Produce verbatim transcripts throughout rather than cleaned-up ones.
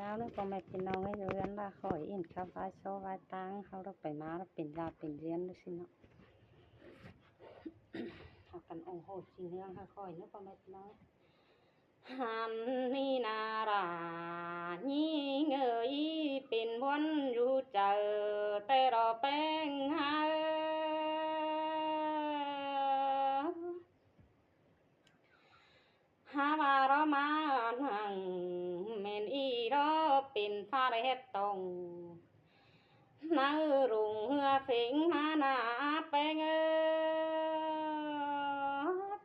Dáo ꞌnớ ꞌpo ꞌme ꞌpi ꞌnọng ꞌhới, dú ꞌdọn ꞌva khỏi ꞌnhính khắp ꞌvái sô ꞌvái ꞌtáng ꞌháu đảy pay ꞌmá ꞌlẹo pên dao pên ꞌdiến ꞌnớ ꞌsịn ꞌnớ. ꞌHáu căn ủng hộ chính ꞌhướng ꞌhá khỏi ꞌnớ ꞌpo ꞌme ꞌpi ꞌnọng. Hăn ꞌnị ꞌna ꞌra ꞌnhính ơi, pên ꞌmuôn dú chaư ꞌtẹ ꞌro ꞌpéng ꞌhá. Hák ꞌva ꞌro ꞌmá ꞌnăng ꞌmen ꞌnị ꞌro pên ꞌphạ ꞌhét tông, ꞌnhắng rung ꞌhứa pheng ꞌmá ꞌna ꞌpéng ơ,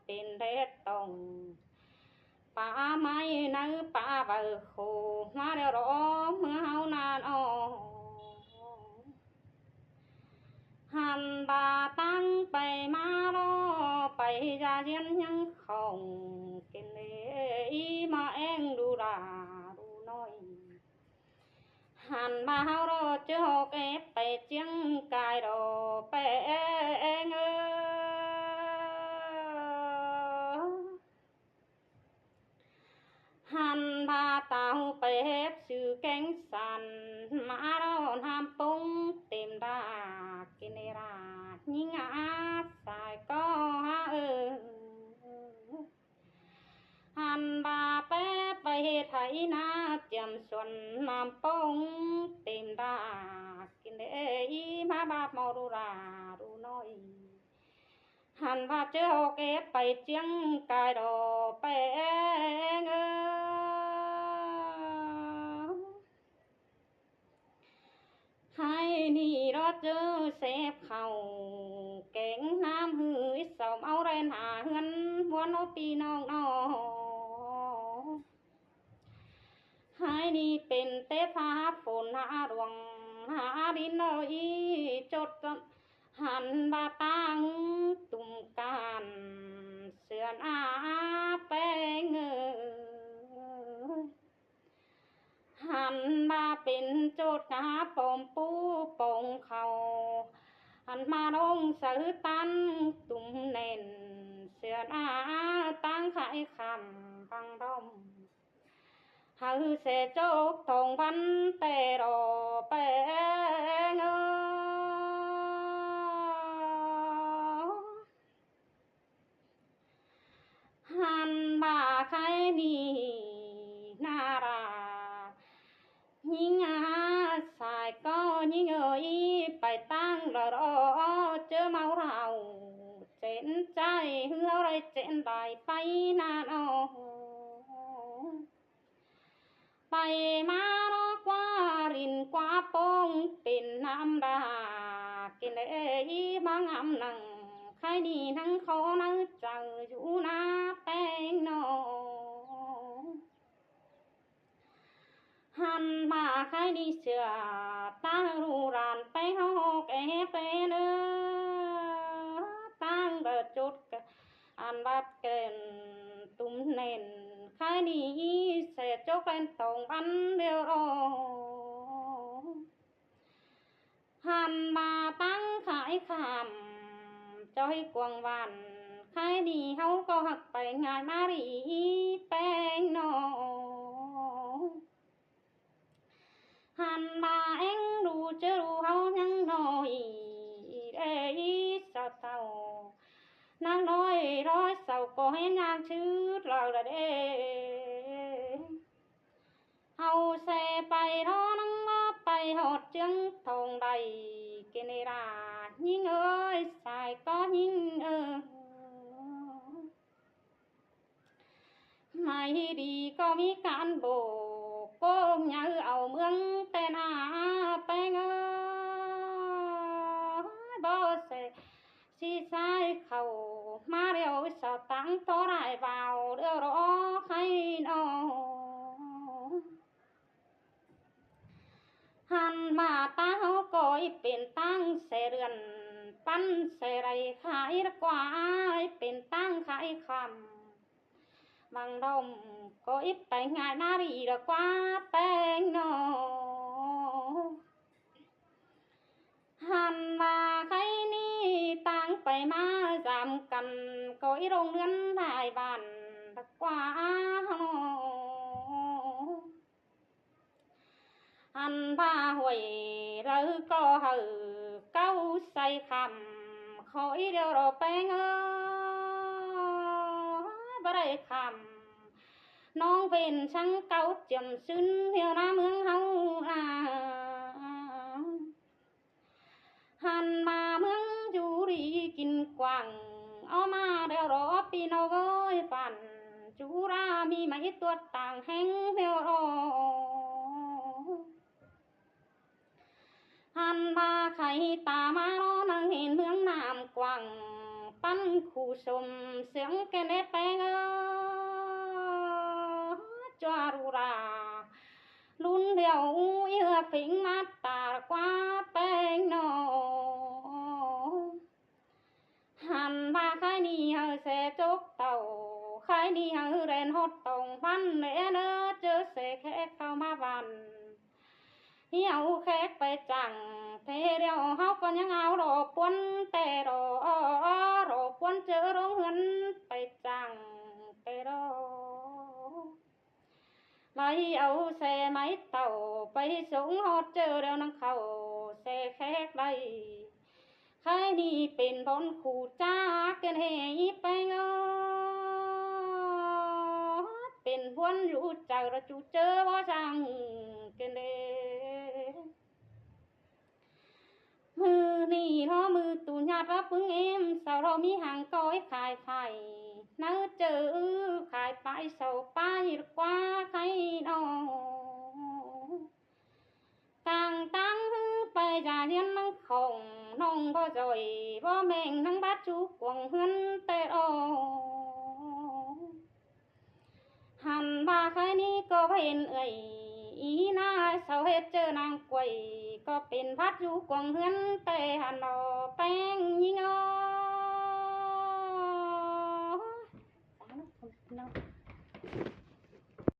pên ꞌhét tông pá ꞌmạy ꞌnhắng pá ꞌvạy khổ ꞌmá ꞌlẹo ꞌro ꞌmưa ꞌháu ꞌnặn ó. Hăn ꞌva ꞌtáng pay ꞌmá ꞌro pay da ꞌdiến ꞌnhắng khong kin lê ꞌí ꞌmá ꞌéng đu đa đu ꞌnọi. Hăn ꞌva ꞌháu ꞌro ꞌchớ ꞌhọt ép pay ꞌchiếng cai ꞌro ꞌpéng ơ. Hăn ꞌva ꞌtáng pay ép sư kéng san ꞌmá ꞌro ꞌnhám ꞌpúng têm đa kin lê ꞌra ꞌnhính ꞌa sai ꞌcọ ꞌhá ơ. Hăn ꞌva ꞌpé pay ꞌhét hảư ꞌna chiêm suôn ꞌnhám ꞌpúng têm đa kin lê ꞌí ꞌmá báp ꞌmo đu đa đu ꞌnọi. Hăn ꞌva ꞌchớ ꞌhọt ép pay ꞌchiếng cai ꞌro ꞌpéng ơ. Hái ꞌnị ꞌro ꞌchớ sép khảu kéng ꞌnhám ꞌhứ ꞌsáo ꞌmáu ꞌren hả ꞌhướn ꞌmuôn ꞌnớ ꞌpi ꞌnọng ꞌnớ. Hái ꞌnị pên té ꞌphạ phôn hả ruông hả đin ꞌnớ ꞌí chốt. Hăn ꞌva ꞌtáng tủm căn sươn ꞌa ꞌpéng ơ. Hăn ꞌva pên chốt cá pôm pú pông khảu. Hăn ꞌmá ꞌnọng sáư ꞌtáng tủm nên sươn ꞌa ꞌtáng khải khăm păng ꞌdôm. Hảư ꞌsê chốt thong ꞌvắn ꞌtẹ ꞌro ꞌpéng ơ. Hăn ꞌva khải ꞌnị ꞌna ꞌra ꞌnhính ꞌa sai ꞌcọ ꞌnhính ơi, pay ꞌtáng lỏ ꞌro ꞌchớ ꞌmáu ꞌhụ chén chai ꞌhứa ꞌlới chén đảy pay ꞌnặn ó. Pay ꞌmá ꞌnớ ꞌquá đin ꞌquá pông pên ꞌnặm đa kin lê ꞌí ꞌmá ngắm ꞌnăng khải ꞌnị ꞌnhắng khổ ꞌnớ chaư dú ꞌna ꞌpéng ꞌnớ. Hăn ꞌva khải ꞌnị sửa ꞌtáng ꞌlu đàn pay ꞌhọt ép pên ơ ꞌtáng đa chốt ăn bắt kên tủm nên khải ꞌnị ꞌsê chốt ꞌlen tông bắn điêu ꞌro. Hăn ꞌva ꞌtáng khải khăm ꞌchoi cuông ꞌván khải ꞌnị ꞌháu ꞌcọ ꞌhặc pay ngại ꞌmá đi ꞌpéng ꞌnớ. Hăn ꞌva ꞌéng đu ꞌchớ đu ꞌháu ꞌnhắng ꞌnọi đê ꞌí sau thảu. Nắng ꞌnọi ꞌlới sau ꞌcọ hên ꞌnhắng chứt lau đa đê. ꞌHáu ꞌsê pay ꞌló ꞌnăng ꞌmá pay ꞌhọt ꞌchương thong đảy kin lê đa ꞌnhính ơi sai ꞌcọ ꞌnhính ơ. ꞌMạy đi ꞌcọ ꞌmí cán bộ ꞌcốn nháư au ꞌmướng ꞌtến ꞌa ꞌpéng ơ. Báu ꞌsê ꞌsị sai khảu ꞌmá điêu sau ꞌtáng tó đảy vào điêu ꞌro khải ꞌnớ. Hăn ꞌva ꞌtáng ꞌháu ꞌcọ ꞌí pên ꞌtáng ꞌsê đươn păn ꞌsê đảy khải ꞌquá ꞌí pên ꞌtáng khải khăm. Băng đom ꞌcọ ꞌí pay ngại ꞌmá đi đa ꞌquá ꞌpéng ꞌnớ. Hăn ꞌva khải ꞌnị ꞌtáng pay ꞌmá dăm căn ꞌcọ ꞌí rông ꞌlươn đảy bản đa ꞌquá ꞌnớ. Hăn ꞌva ꞌhuối đaư ꞌcọ hảư cáu sai khăm, khỏi điêu ꞌlẹo ꞌpéng ơ, báu đảy khăm. ꞌNóng pên săng cáu chiêm sứn ꞌhiếu ꞌná ꞌmướng ꞌháu a. Hăn ꞌva ꞌmướng dú đi kin quảng, ók ꞌmá điêu ꞌlẹo ꞌpi ꞌnọng ơi, phản dú ꞌra ꞌmí ꞌmạy tuột tang ꞌhéng ꞌhiếu ꞌlẹo. Hăn ꞌva khay ta ꞌmá ꞌnọ nẳng hên ꞌmướng Nam Quảng, ꞌpắn khu sôm siếng ken đét ꞌpéng ơ, ꞌchua ꞌlụk ꞌlạ ꞌlun điêu ꞌu ꞌhứa phính ꞌmá ta ꞌquá ꞌpéng ꞌnọ. Hăn ꞌva khay ꞌnị hảư ꞌsê chốc tảu, khay ꞌnị hảư ꞌlen ꞌhọt tỏng ꞌphắn ꞌlẹo ꞌnớ, ꞌchớ ꞌsê khék khảu ꞌmá ꞌvặn ꞌhiếu khék pay chắng. Thế ꞌlẹo ꞌháu ꞌcọ ꞌnhắng au ꞌlọ ꞌpuốn ꞌtẹ ꞌlọ, ꞌlọ ꞌpuốn ꞌchớ ꞌlống ꞌhướn pay chắng ꞌtẹ ꞌlọ. Lai au ꞌsê ꞌmạy tảu pay sống ꞌhọt ꞌchớ ꞌlẹo nẳng khảu ꞌsê khék lai. Khay ꞌnị pên bón khu ꞌchá ken ꞌhế ꞌpéng ơ, pên ꞌhuốn dú chaư ꞌlẹo ꞌchu ꞌchớ báu dáng ken ꞌlế. ꞌMự ꞌnị ꞌnọ ꞌmự tu ꞌnhặt ꞌpứng ꞌếm, sau ꞌlẹo ꞌmí hang ꞌcoi khai phải, ꞌnhắng ꞌchớ khai pay sau pay ꞌquá khay ꞌnọ. Cang ꞌtáng ꞌhứ pay da ꞌdiến ꞌmáng khong, ꞌnọng báu doi báu ꞌmeng ꞌnhắng bát dú cuông ꞌhướn ꞌtẹ ꞌlọ. Hăn ꞌva khay ꞌnị ꞌcọ pên ơi, ꞌí ꞌná sau ꞌhệt ꞌchớ nẳng quay, ꞌcọ pên bát dú cuông ꞌhướn ꞌtẹ hăn ꞌlọ ꞌpéng.